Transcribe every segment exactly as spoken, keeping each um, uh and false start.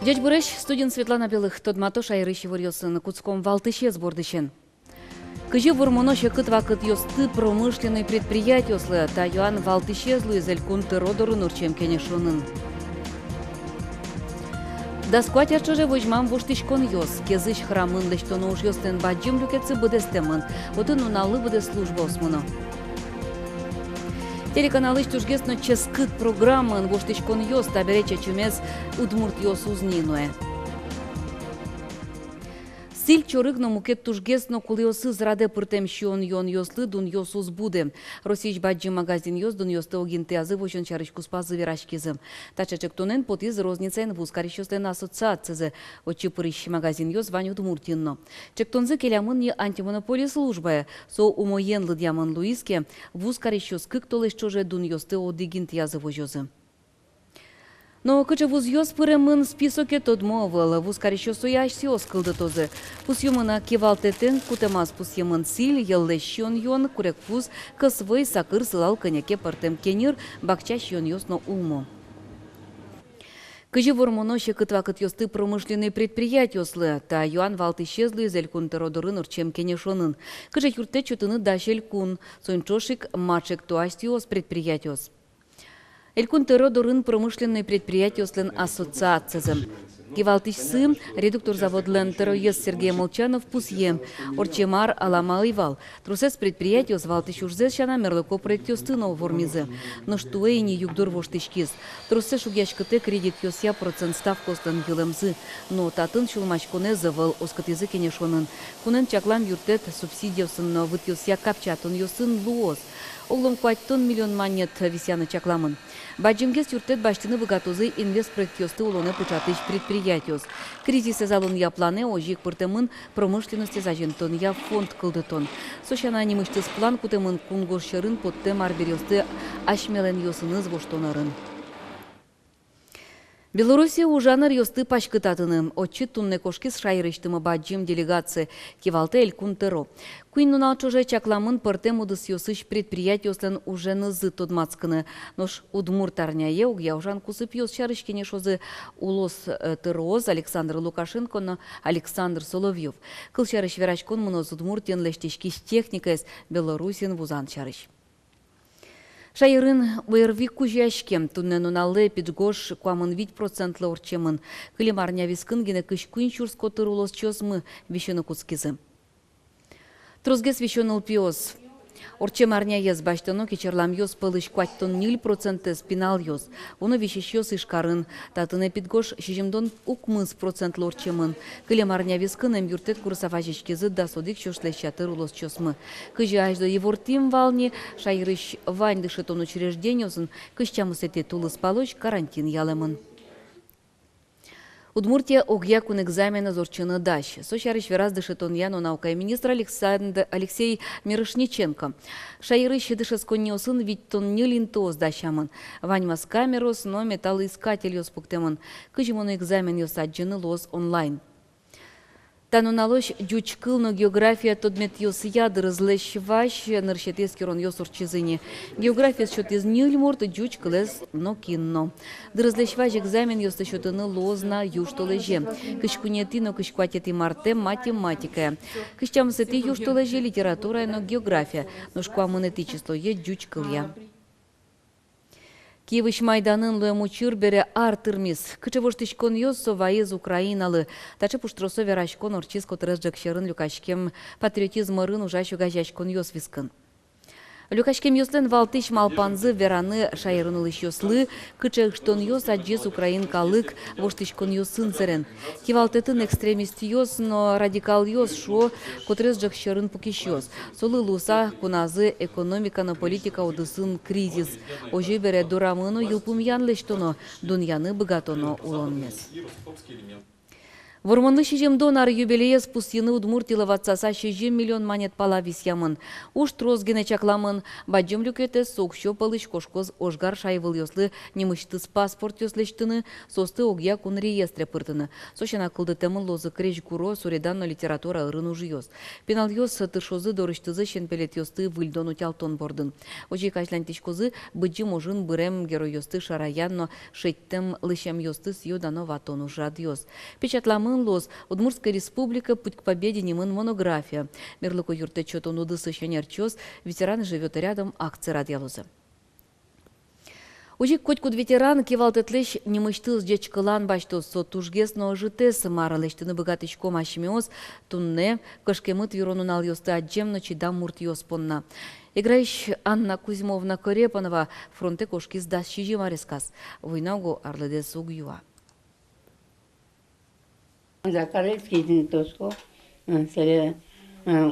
Ӟечбуресь! Студиын Светлана Белых. Тодмато шаерысь иворъёсын. Кутском валтӥсез бордысен. Кызьы вормоно секыт вакытъёсты промышленной предприятиослы? Та юан валтӥсез луиз Элькун тӧро дорын ортчем кенешонын. Дас куать ар ӵоже возьмам воштӥськонъёс. Кезысь храмын лэсьтоно ужъёслэн бадӟым люкетсы быдэстэмын. Отын нуналлы быдэ службаос мыно. Телеканалысь тужгес но ческыт программаын воштӥськонъёс. Табере чечымез удмуртъёс уз ни нуэ. Сӥль, чорыг но мукет тужгес но кулэосыз радэ пыртэм сиён-юонъёслы дунъёс уз буды. Россиысь бадӟым магазинъёс дунъёсты огинтыязы возён сярысь куспазы вераськизы. Таӵе ӵектонэн потӥз розницаен вузкарисьёслэн ассоциацизы. Отчы пырись магазинъёс вань Удмуртиын но. Ӵектонзы келямын ни антимонополи службае. Со умоен лыдъямын луиз ке, вузкарисьёс кык толэзь ӵоже дунъёсты одӥг интыязы возёзы. Но кыӵе вузъёс пыремын списоке, тодмо ӧвӧл. Вузкарисьёс сое асьсэос кылдытозы. Пусъёмы на, кивалтэтэн кутэмаз пусъемын сӥль, йӧллэсь сиён-юон, курегпуз, кӧс вӧй, сакыр, сылал, кӧня ке пӧртэм кеньыр, бакча сиёнъёс но улмо. Кызьы вормоно секыт вакытъёсты промышленной предприятиослы? Та юан валтӥсез луиз Элькун тӧро дорын ортчем кенешонын. Кыӵе юрттэт сётыны дась Элькун, соин ӵош ик ма ӵекто асьсэос предприятиос. Элькун тӧро дорын промышленной предприятиослэн ассоциацизы. Кивалтӥсьсы, редуктор заводлэн тӧроез Сергей Молчанов пусъе: ортчем ар алама ӧй вал. Тросэз предприятиос валтӥсь ужзэс сяна мерлыко проектъёсты но вормизы. Нош туэ ини югдур воштӥськиз. Тросэз шугъяськытэ кредитъёсъя процент ставкаослэн йылэмзы. Но татын сюлмаськонэз ӧвӧл, оскытӥзы кенешонын. Кунэн чаклам юрттэт субсидиосын но вытъёсъя капчатонъёсын луоз. Оглом куатьтон миллион манет висъяны чакламын. Бадӟымгес юрттэт басьтыны быгатозы инвестпроектъёсты улонэ пыӵатӥсь предприятиос. Кризисэз алонъя планэ озьы ик пыртэмын промышленностез азинтонъя фонд кылдытон. Со сяна нимысьтыз план кутэмын кунгож сьӧрын поттэм арбериосты асьмелэнъёсыныз воштон ӧрын. Белоруссие ужан ӧръёсты паськытатыны. Отчы туннэ кошкиз шаерысьтымы бадӟым делегация, кивалтэ Элькун тӧро. Куинь нунал ӵоже чакламын пӧртэм удысъёсысь предприятиослэн уженызы тодматскыны. Нош удмурт арняе огъя ужан кусыпъёс сярысь кенешозы улос, э, тӧроос Александр Лукашенко но Александр Соловьёв. Кылсярысь, вераськон мыноз Удмуртиын лэсьтӥськись техникаез Белоруссиын вузан сярысь. Шаерын ОРВИ кузёяське. Туннэ нуналлы эпидгож куамын вить процентлы ортчемын. Кылем арня вискын гинэ кызь куинь сюрс котыр улосчиосмы висьыны кутскизы. Тросгес висё нылпиос. Ортчем арняез басьтоно кичерламъёс пӧлысь куатьтон ньыль процентэз пиналъёс. Уно висисьёс Ижкарын. Татын эпидгож сизьымдон укмыс процентлы ортчемын. Кылем арня вискын эмъюрттэт курыса вазиськизы дас одӥг сюрслэсь ятыр улосчиосмы. Кызьы азьло ивортӥм вал ни, шаерысь вань дышетон учреждениосын кызь тямысэтӥ тулыспалозь карантин ялэмын. Удмуртия огъя кун экзаменэз ортчыны дась. Со сярысь вераз дышетонъя но наукая министр Александр, Алексей Мирошниченко. Шаерысь дышетсконниосын витьтон ньыль интыос дасямын. Ваньмаз камераос но металлоискательёс пуктэмын. Кызьы мыно экзаменъёс, адӟыны луоз онлайн. Та нуналозь ӟуч кыл но география тодметъёсъя дырызлэсь вазь нырысетӥ эскеронъёс ортчизы ни. Географиез сётӥз ньыль мурт, ӟуч кылэз нокин но. Дырызлэсь вазь экзаменъёсты сётыны луоз на южтолэзе. Кызь куинетӥ но кызь куатетӥ мартэ математикая. Кызь тямысэтӥ южтолэзе литературая но география, нош куамынэтӥ числое ӟуч кылъя. Киевысь Майданын луэм учыр бере ар тырмиз. Кыӵе воштӥськонъёс со вайиз Украиналы? Таӵе пуштросо вераськон ортчиз котырес ӝӧк сьӧрын люкаськем патриотизм ӧрын ужась огазеяськонъёс вискын. Люкаськемъёслэн валтӥсь малпанзы — вераны шаерын улӥсьёслы, кыӵе ыштонъёс адӟиз украин калык воштӥськонъёсын сэрен. Кивалтэтын экстремистъёс но радикалъёс, шуо, котырес ӝӧк сьӧрын пукисьёс. Солы луыса куназы экономика но политика удысын кризис. Озьы бере, дорамы но йылпумъян лэсьтоно, дунъяны быгатоно улонмес. Вормонлы сизьымдон ар юбилеез пусйыны Удмуртилы ватсаса сизьым миллион манет пала висъямын. Уж трос гинэ чакламын. Бадӟым люкетэз со уксё пӧлысь кошкоз ожгар шайвылъёслы нимысьтыз паспортъёс лэсьтыны, соосты огъя кун реестре пыртыны. Со сяна кылдытэмын луозы крезьгуро, суредан но литература ӧрын ужъёс. Пиналъёс тыршозы дорысьтызы синпелетъёсты выльдон-утялтон бордын. Озьы ик азьланьтӥськозы Быдӟым ожын бырем геройёсты шараян но шедьтэм лысьӧмъёсты сӥё-дано ватон ужрадъёс. Печатламын луоз Удмуртская республика, путь к победе нимын монография. Мерлыко юрттэт сётон удысысь ӧнерчиос «Ветераны живёт рядом» акци радъялозы. Озьы ик котькуд ветеран кивалтэтлэсь нимысьтыз ӟечкылан басьтоз. Со тужгес но ӧжытэз, мар лэсьтыны быгатӥськом асьмеос туннэ, кышкемыт йыро нуналъёсты адӟем но чидам муртъёс понна. Играысь Анна Кузьмовна Корепанова фронтэ кошкиз дас сизьым аресказ. Война уго арлыдэз уг юа. Закарельский день тоско, э, сэре, э,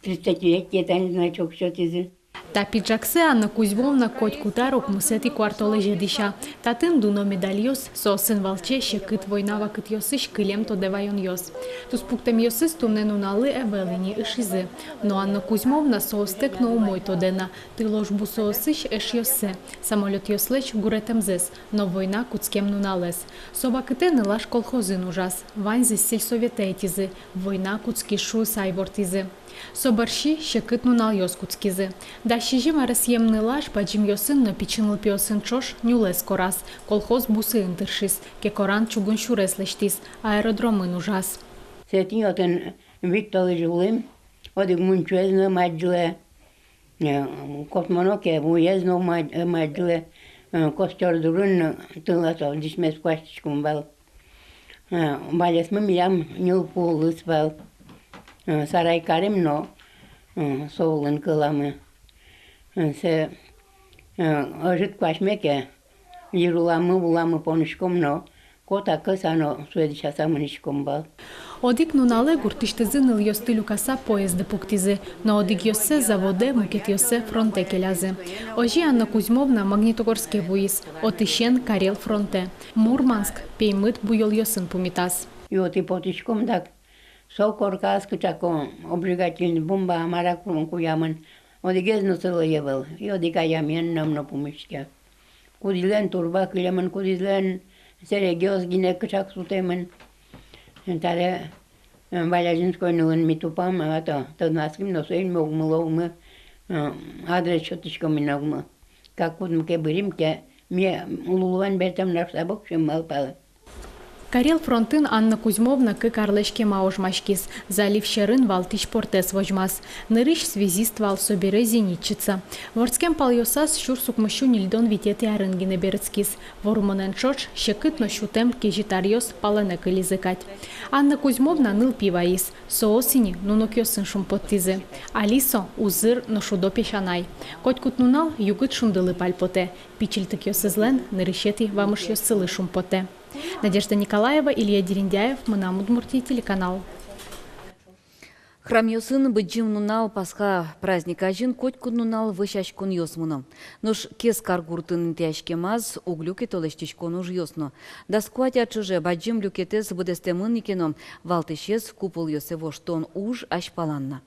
тридцатилетие тани значок сётӥзы. Та пиджаксэ Анна Кузьмовна котькуд ар укмысэтӥ куартолэзе дӥся. Татын дуно медальёс, соосын валче секыт война вакытъёсысь кылем тодэ ваёнъёс. Туспуктэмъёсыз туннэ нуналлы ӧвӧл ини, ышизы. Но Анна Кузьмовна соостэк но умой тодэ на: тыл ож бусыосысь эшъёссэ, самолётъёслэсь гуретэмзэс но война кутскем нуналэз. Со вакытэ нылаш колхозын ужаз, ваньзэс сельсоветэ ӧтизы, война кутскиз шуыса ивортӥзы. Со бӧрсьы секыт нуналъёс кутскизы. Дас сизьым аресъем нылаш бадӟымъёсын но пичи нылпиосын ӵош нюлэс кораз, колхоз бусыын тыршиз, Кекоран чугун сюрес лэсьтӥз, аэродромын ужаз. Сэтӥ отын вить толэзь улӥм, одӥг мунчоез но ӧм адӟылэ, э, котмоно ке, вуэз но ӧм ад-, ӧм адӟылэ, э, костёр дурын, э, тылаз, о, дӥсьмес куасьтӥськом вал. Э, валесмы милям ньылпу улыс вал. Э, сарай карим но, э, со улын кыламы. Э, сэ, э, ӧжыт куасьме ке, йыруламы, вуламы поныськом но, кота-кӧса но сое дӥсяса мынӥськом вал. Одӥг нуналэ гуртысьтызы нылъёсты люкаса поезды пуктӥзы, но одӥгъёссэ заводэ, мукетъёссэ фронтэ келязы. Озьы Анна Кузьмовна Магнитогорске вуиз, отысен Карел фронтэ. Мурманск пеймыт буёлъёсын пумитаз. И отӥ потӥськом дак, со коркаос кыӵако, обжигательный бомба, мар-а ку-, куямын, одӥгез но сылэ ӧвӧл, и одӥг аямъем но ӧм но пумиське. Кудӥзлэн турба кылемын, кудӥзлэн сэрегъёс гинэ кыӵак сутэмын. Таре, э, Балязинской нылын ми тупам, а то тодматским но, соин ми огмылы, огмы, э, адрес сётӥськом ини огмы. Как кудмы ке бырим ке, ми лулуэн бертэм на шуса боксём малпалэ. Карел фронтын Анна Кузьмовна кык арлэсь кема ожмаськиз, залив сьӧрын валтӥсь портэз возьмаз. Нырысь связист вал, собере зенитчица. Вордскем палъёсаз сюрс укмыссю ньыльдон витетӥ арын гинэ берытскиз. Вормонэн ӵош секыт но сютэм кезьыт аръёс палэнэ кылизы кадь. Анна Кузьмовна нылпи вайиз, соос ини нунокъёсын шумпоттӥзы. Али со узыр но шудо песянай. Котькуд нунал югыт шундылы пальпотэ, пичильтыкъёсызлэн нырысетӥ вамышъёссылы шумпотэ. Надежда Николаева, Илья Дерендяев, «Мынам Удмуртие» телеканал. Храмъёсын Быдӟым нунал, Пасха праздник азьын котькуд нунал вӧсяськонъёс мыно. Нош Кез каргуртын интыяськемаз уг люкето лэсьтӥськон ужъёс но. Дас куать ар ӵоже бадӟым люкетэз быдэстэмын ини ке но, валтӥсез куполъёссэ воштон уж азьпалан на.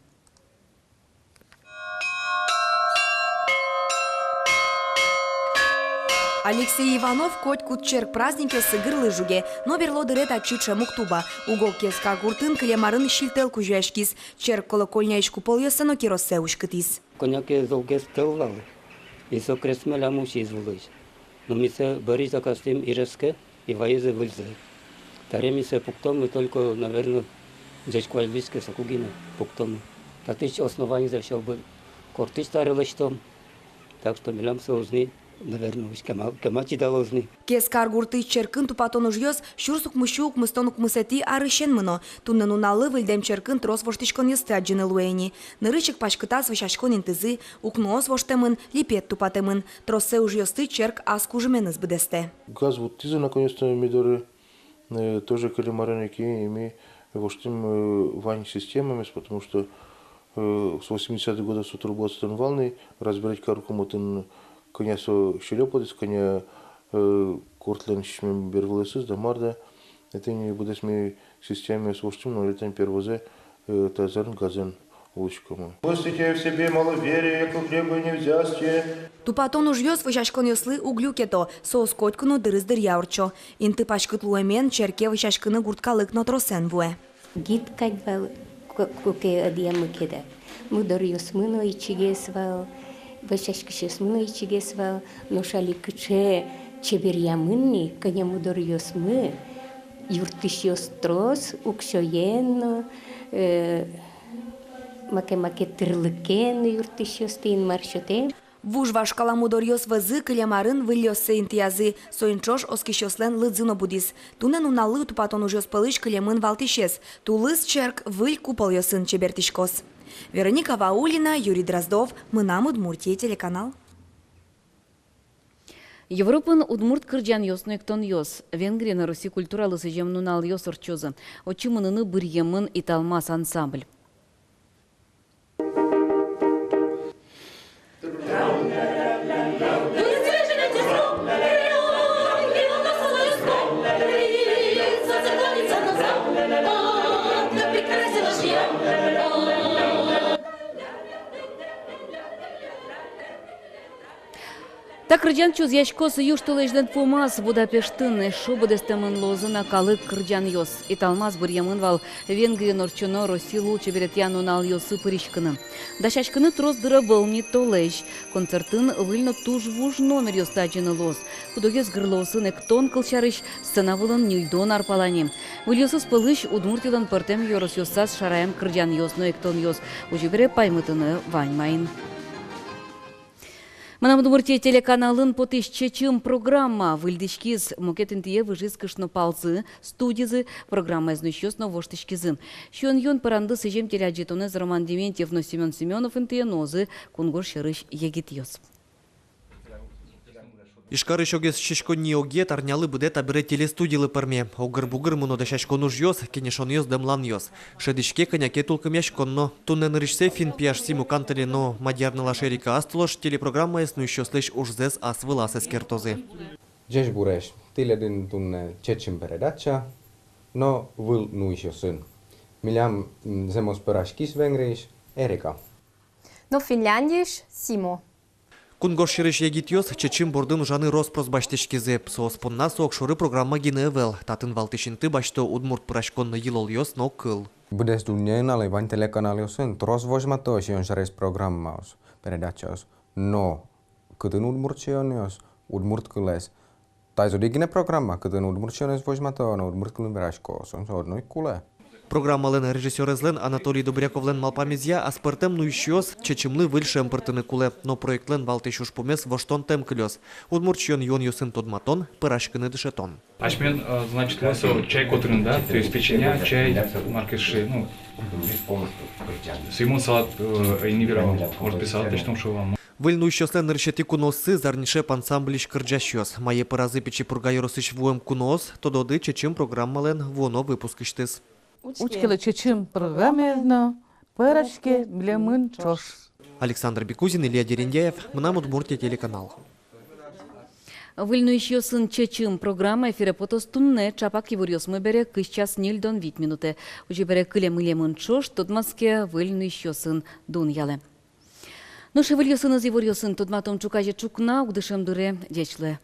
Алексей Иванов котькуд черк праздникез сӥгырлы жуге, но берло дыре татчы ӵем уг тубы. Уго Кез каргуртын кылем арын сильтӧл кузёяськиз, черк колокольняысь куполъёссэ но кироссэ уськытӥз. Кӧня ке золгес тӧл вал, и со крест милям усиз вылысь. Но ми сое бӧрысь заказтӥм Ижевске, и вайизы выльзэ. Таре ми сое пуктомы только, наверно, ӟеч куазь луиз ке, соку гинэ пуктомы. Татысь основанизэ всё бы кортысь таре лэсьтом. Так что милям со уз ни, наверно, уз кема, кема чидало уз ни. Кез каргуртысь черкын тупатон ужъёс сюрс укмыссю укмыстон укмысэтӥ арысен мыно. Туннэ нуналлы выльдэм черкын трос воштӥськонъёсты адӟыны луэ ини. Нырысь ик паськытаз вӧсяськон интызы, укноос воштэмын, липет тупатэмын. Троссэ ужъёсты черк ас кужыменыз быдэстэ. Газ вуттӥзы наконец-то ми доры, э, тоже кылем арын ик, и ми воштӥм, э, вань системамес, потому что, э, с восьмидесятых годов со трубаос отын вал ни, разбирать карыкум отын, кӧня со сьӧле потӥз, кӧня, э, гуртлэн сисьмем бервылъёсыз да мар да. Тӥни быдэсме системаез воштӥм но, тӥни первойзэ, э, тазьын, газын улӥськомы. Выстите в себе маловерие, яко хлеба не взясте. Тупатон ужъёс вӧсяськонъёслы уг люкето, соос котьку но дырыз дыръя ортчо. Инты паськыт луэмен черке вӧсяськыны гурт калык но тросэн вуэ. Гид кадь вал, ку-, куке ӧдъямы ке дак. Мудоръёсмы но ичигес вал, вӧсяськисьёсмы но ичигес вал, нош али кыӵе чеберъямын ни, кӧня мудоръёсмы, юрттӥсьёс трос, уксёен но, э, маке-маке тӥрлыкен но юрттӥсьёсты Инмар сётэ. Вуж вашкала мудоръёс вӧзы кылем арын выльёссэ интыязы, соин ӵош оскисьёслэн лыдзы но будӥз. Туннэ нуналлы тупатон ужъёс пӧлысь кылемын валтӥсез. Тулыс черк выль куполъёсын чебертӥськоз. Вероника Ваулина, Юрий Дроздов, «Мынам Удмуртие» телеканал. Европаын удмурт кырӟанъёс но эктонъёс. Венгрия но Россия культуралы сӥзем нуналъёс ортчозы. Отчы мыныны быръемын «Италмас» ансамбль. Та кырӟан чузъяськоз южтолэзьлэн пумаз Будапештын. Эшшо быдэстэмын луозы на калык кырӟанъёс. «Италмас» быръемын вал Венгриын ортчоно Россиысь лулчеберетъя нуналъёсы пыриськыны. Дасяськыны трос дыр ӧвӧл ни толэзь. Концертын выль но туж вуж номеръёсты адӟыны луоз. Куд-огез гырлоосын эктон, кылсярысь, сцена вылын ньыльдон ар пала ни. Выльёсыз пӧлысь Удмуртилэн пӧртэм ёросъёсаз шараям кырӟанъёс но эктонъёс. Озьы бере, паймытыны вань маин. «Мынам Удмуртие» телеканалын потӥсь «Чечым» программа выльдӥськиз. Мукет интые выжиз кышнопалзы, студизы, программаез нуисьёс но воштӥськизы. Сиён-юон пӧранды сӥзем телеадӟытонэз Роман Дементьев но Семён Семёнов интые нуозы кунгож сьӧрысь егитъёс. Ижкарысь огез сиськонни огет арнялы быдэ табере телестудилы пӧрме. Огыр-бугыр мыно дасяськон ужъёс, кенешонъёс, дэмланъёс. Шӧдӥське кӧня ке тулкымъяськон но. Туннэ нырысьсэ финн пияш Симу Кантеле но мадьяр нылаш Эрика Астолош телепрограммаез нуисьёслэсь ужзэс ас вылаз эскертозы. Ӟечбуресь! Тӥледын туннэ «Чечым» передача но выль нуисьёсын. Милям, м, зэмос пӧраськись Венгриысь Эрика. Но Финляндиысь Симу. Кунгож сьӧрысь егитъёс «Чечым» бордын ужаны рос-прос басьтӥськизы. Соос понна со огшоры программа гинэ ӧвӧл. Татын валтӥсь инты басьто удмурт пӧраськон но йылолъёс но кыл. Быдэс дуннеын али вань телеканалъёсын трос возьмато сиён сярысь программаос, передачаос. Но кытын удмурт сиёнъёс, удмурт кылэз? Таиз одӥг гинэ программа, кытын удмурт сиёнэз возьмато но удмурт кылын верасько, соин со одно ик кулэ. Программалэн режиссёрезлэн Анатолий Добряковлэн малпамезъя, аспӧртэм нуисьёс «Чечымлы» выль шӧм пыртыны кулэ. Но проектлэн валтӥсь ужпумез воштонтэм кылёз. Удмурт сиён-юонъёсын тодматон, пӧраськыны дышетон. Асьмелэн, э, значит, луэ со чай котырын, да, то есть печеня, чай, маркеши, ну, симон салат, э, ини верам, может быть, салат тачтом шуом. Выль нуисьёслэн нырысетӥ кунооссы — «Зарни шеп» ансамбльысь кырӟасьёс. Мае пӧразы Пичи Пурга ёросысь вуэм куноос, тододы «Чечым» программалэн вуоно выпускысьтыз. Учкелэ «Чечым» программаез но пӧраське милемын ӵош. Александр Бекузин, Илья Дерендяев, «Мынам Удмуртие» телеканал. Выль нуисьёсын «Чечым» программа эфире потоз туннэ, ӵапак иворъёсмы бере, кызь час ньыльдон вить минутэ. Озьы бере, кылем милемын ӵош, тодматске выль нуисьёсын дунъялэ. Нош выльёсыныз иворъёсын тодматом ӵуказе ӵукна, ук дышем дыре. Ӟеч луэ.